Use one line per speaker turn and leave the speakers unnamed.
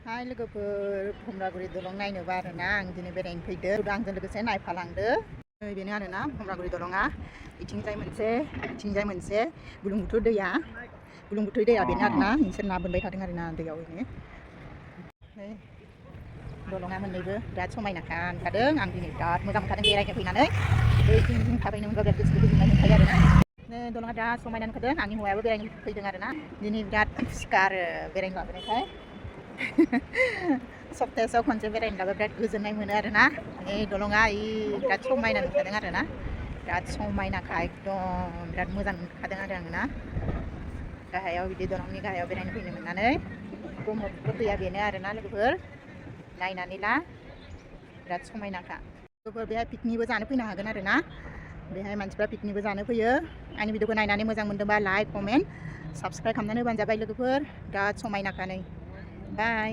Hai लोगोफोर भुमरागुरि दलं नायनोबा आरोना आं दिनै बेरायनो फैदों आंजों लोगोसे नायफालांदो बेनो आरोना भुमरागुरि दलंआ इथिंजाय मोनसे बुरलुंबुथुर दैया बेनो आरोना नोंसोर ना बोनबाय थादों आरोना दैयाव ओरैनो दलंआ मोननैबो बिराद समायनाखा नुखादों आं दिनै बिराद मोजां मोनखादों बेरायनो फैनानै बैथिं थाबायनो मोनबा बिराद गोसोखौ गोजोननाय मोनखायो आरोना दलंआ बिराद समायना नुखादों आंनि हौवायाबो बेरायनो फैदों आरोना दिनै बिराद खुसिखा आरो बेरायनो लाबोनायखाय सप्तायाव खनसे बेरायनो लाबो बिराद गोजोननाय मोनो आरोना दलंआ बिराद समायना नुखादों आरोना बिराद समायनाखा एकदम बिराद मोजां नुखादों आरो आङो ना गाहायाव बिदि दलंनि गाहायाव बेरायनो फैनो मोननानै ब्रह्मपुत्र दैया बेनो आरोना लोगोफोर नायनानै ला बिराद समायनाखा लोगोफोर बेहाय पिकनिकबो जानो फैनो हागोन आरोना बेहाय मानसिफ्रा पिकनिकबो जानो फैयो आंनि भिडिअखौ नायनानै मोजां मोनदोंबा लाइक कमेन्ट साबस्क्राइब खालामनानै होबानो जाबाय लोगोफोर बिराद समायनाखा नै बाय